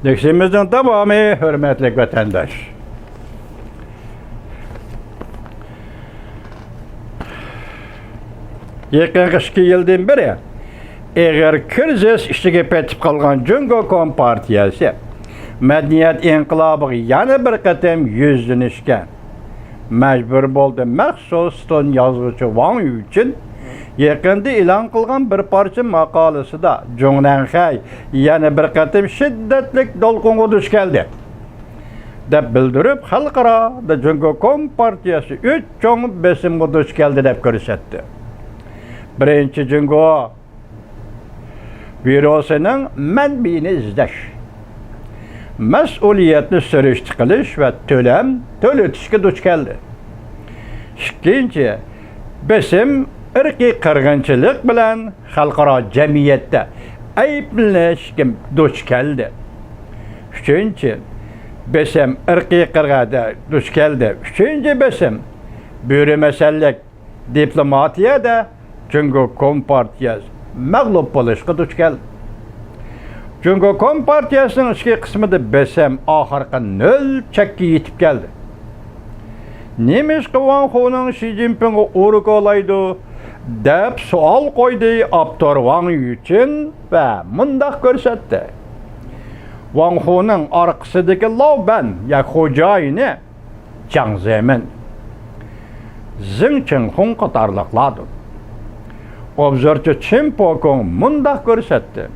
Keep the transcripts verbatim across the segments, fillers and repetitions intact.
دەرسىمىزنىڭ داۋامى، ھۆرمەتلىك ۋەتەنداش. يېقىنقى ئىككى يىلدىن بېرى ئېغىر كىرىزىس ئىچىگە پېتىپ قالغان جۇڭگو كومپارتىيەسى مەدەنىيەت ئىنقىلابىغا يەنە بىر قېتىم يۈزلىنىشكە مەجبۇر بولدى. مەخسۇس ستون يازغۇچى ۋاڭ يۈچىن يېقىندا ئېلان قىلغان بىر پارچە ماقالىسىدا، جۇڭنەنخەي يەنە بىر قېتىم شىددەتلىك دولقۇنغا دۇچ كەلدى، دەپ بىلدۈرۈپ، خەلقئارادا جۇڭگو كومپارتىيەسى ئۈچ چوڭ بېسىمغا دۇچ كەلدى، دەپ كۆرسەتتى. بىرىنچى، جۇڭگو ۋىرۇسىنىڭ مەنبىيىنى ئىزدەش، مەسئۇلىيەتنى سۈرۈشتە قىلىش ۋە تۆلەم تۆلىتىشكە دۇچ كەلدى. ئىككىنچى، بېسىم ئىرقىي قىرغىنچىلىق بىلەن خەلقئارا جەمئىيەتتە ئەيىبلىنىشكە دۇچ كەلدى. ئۈچىنچى، بېسىم ئىرقىي قىرغىنچىلىققا دۇچ كەلدى. ئۈچىنچى بېسىم، بۆرە مەسەنلىك دىپلوماتىيەدە جۇڭگو كومپارتىيەسى مەغلۇپ بولۇشقا دۇچ كەلدى. جۇڭگو كومپارتىيەسىنىڭ ئىچكى قىسمىدا بېسىم ئاخىرقى نۆل چەككە يېتىپ كەلدى. نېمىشقا ۋاڭ خۇنىڭ شى جىنپىڭغا ئۇرۇق ئولايدۇ؟ دەپ سوئال قويدى ئاپتور ۋاڭ يۈچىن ۋە مۇنداق كۆرسەتتى. ۋاڭ خۇنىڭ ئارقىسىدىكى لاۋبەن يا خوجايىنى جاڭ زېمىن، زېڭ چىڭخۇڭ قاتارلىقلاردۇر. ئوبزورچى چىن پوكۇڭ مۇنداق كۆرسەتتى.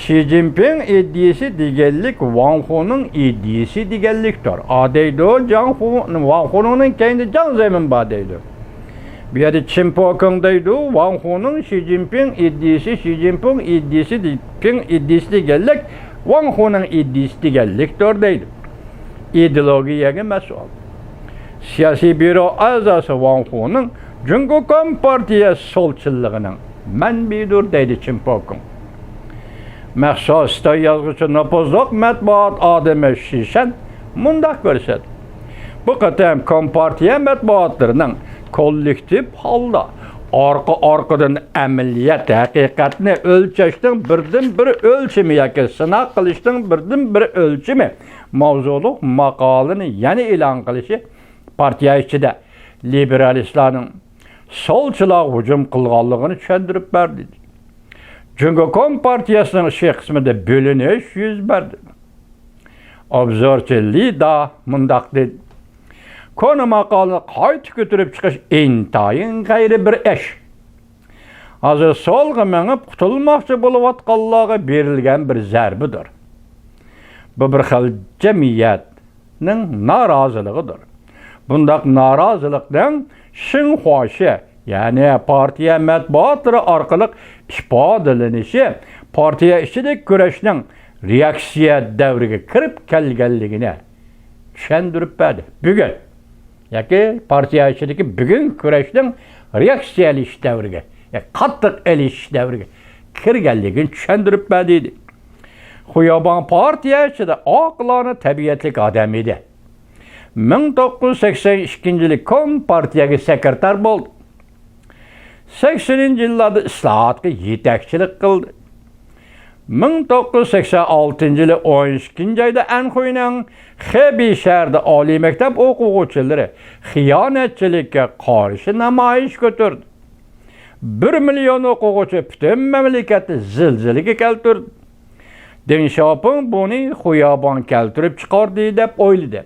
شى جىنپىڭ ئىدىيىسى دېگەنلىك ۋاڭ خۇنىڭ ئىدىيىسى دېگەنلىكتۇر. ئا دەيدۇ، جاڭ خۇ، ۋاڭ خۇنىڭنىڭ كەينىدە جاڭ زېمىن بار دەيدۇ. بۇ يەردە چىن پوكۇڭ دەيدۇ، ۋاڭ خۇنىڭ شى جىنپىڭ ئىدىيىسى، شى جىنپىڭ ئىدىيىسى، پىڭ ئىدىيىسى دېگەنلىك ۋاڭ خۇنىڭ ئىدىيىسى دېگەنلىكتۇر دەيدۇ. ئىدېئولوگىيەگە مەسئۇل سىياسىي بيۇرو ئەزاسى ۋاڭ خۇنىڭ جۇڭگو كومپارتىيە سولچىللىقىنىڭ مەنبىيىدۇر دەيدۇ چىن پوكۇڭ. مەخسۇس ستون يازغۇچى، نوپۇزلۇق مەتبۇئات ئادىمى شىشەن مۇنداق كۆرسەتتى. بۇ قېتىم كومپارتىيە مەتبۇئاتلىرىنىڭ كوللېكتىپ ھالدا ئارقا-ئارقىدىن ئەمەلىيەت ھەقىقەتنى ئۆلچەشنىڭ بىردىنبىر ئۆلچىمى ياكى سىناق قىلىشنىڭ بىردىنبىر ئۆلچىمى ماۋزۇلۇق ماقالىنى يەنە ئېلان قىلىشى پارتىيە ئىچىدە لىبېرالىستلارنىڭ سولچىلارغا ھۇجۇم قىلغانلىقىنى چۈشەندۈرۈپ بەردى. جۇڭگو كومپارتىيەسىنىڭ ئىچكى قىسمىدا بۆلۈنۈش يۈز بەردى. ئوبزورچى لى دا مۇنداق دېدى: كونا ماقالىنى قايتا كۆتۈرۈپ چىقىش ئىنتايىن غەيرىي بىر ئىش. ھازىر سولغا مېڭىپ قۇتۇلماقچى بولۇۋاتقانلارغا بېرىلگەن بىر زەربىدۇر. بۇ بىر خىل جەمئىيەتنىڭ نارازىلىقىدۇر. بۇنداق نارازىلىقنىڭ شىنخۇاشى، يەنى پارتىيە مەتبۇئاتلىرى ئارقىلىق ئىپادىلىنىشى پارتىيە ئىچىدىكى كۈرەشنىڭ رېئاكسىيە دەۋرىگە كىرىپ كەلگەنلىكىنى چۈشەندۈرۈپ بەردى. بۈگۈن ياكى پارتىيە ئىچىدىكى بۈگۈنكى كۈرەشنىڭ رېئاكسىيەلىشىش دەۋرىگە، ياكى قاتتىق ئېلىشىش دەۋرىگە كىرگەنلىكىنى چۈشەندۈرۈپ بەردى. خۇياباڭ پارتىيە ئىچىدە ئاقىلانە تەبىئەتلىك ئادەم ئىدى. مىڭ توققۇز يۈز سەكسەن ئىككىنچى يىلى كومپارتىيەگە سېكرېتار بولدى. سەكسىنىنچى يىللاردا ئىسلاھاتقا يېتەكچىلىك قىلدى. مىڭ توققۇز يۈز سەكسەن ئالتىنچى يىلى ئون ئىككىنچى ئايدا ئەنخۇينىڭ خېبېي شەھىرىدە ئالىي مەكتەپ ئوقۇغۇچىلىرى خىيانەتچىلىككە قارشى نامايىش كۆتۈردى. بىر مىليون ئوقۇغۇچى پۈتۈن مەملىكەتنى زىلزىلىگە كەلتۈردى. دېڭ شياۋپىڭ بۇنى خۇياباڭ كەلتۈرۈپ چىقاردى دەپ ئويلىدى.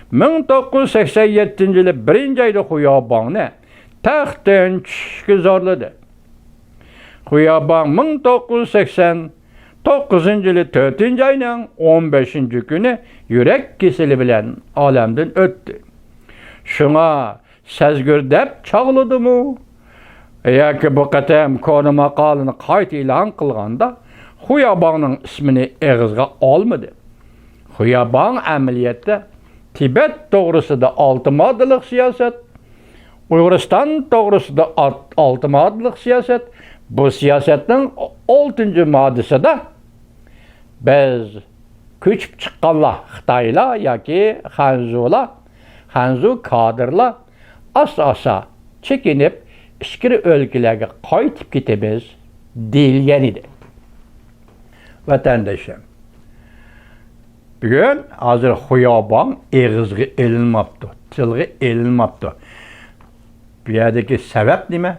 مىڭ توققۇز يۈز سەكسەن يەتتىنچى يىلى بىرىنچى ئايدا خۇياباڭنى تەختتىن چۈشۈشكە زورلىدى. خۇياباڭ مىڭ توققۇز يۈز سەكسەن توققۇزىنچى يىلى تۆتىنچى ئاينىڭ ئون بەشىنچى كۈنى يۈرەك كېسىلى بىلەن ئالەمدىن ئۆتتى. شۇڭا سەزگۈر دەپ چاغلىدىمۇ ياكى بۇ قېتىم كونا ماقالىنى قايتا ئېلان قىلغاندا خۇياباڭنىڭ ئىسمىنى ئېغىزغا ئالمىدى. خۇياباڭ ئەمەلىيەتتە تىبەت توغرىسىدا ئالتە ماددىلىق سىياسەت، ئۇيغۇرىستان توغرىسىدا ئات-، ئالتە ماددىلىق سىياسەت، بۇ سىياسەتنىڭ ئالتىنچى ماددىسىدا بىز كۆچۈپ چىققانلار، خىتايلار ياكى خەنزۇلار، خەنزۇ كادىرلار ئاستا-ئاستا چېكىنىپ ئىچكىرى ئۆلكىلەرگە قايتىپ كېتىمىز دېيىلگەن ئىدى. ۋەتەندىشىم، بۈگۈن ھازىر خۇياۋاڭ ئېغىزغا ئېلىنماپتۇ، تىلغا ئېلىنماپتۇ. بۇ يەردىكى سەۋەب نېمە؟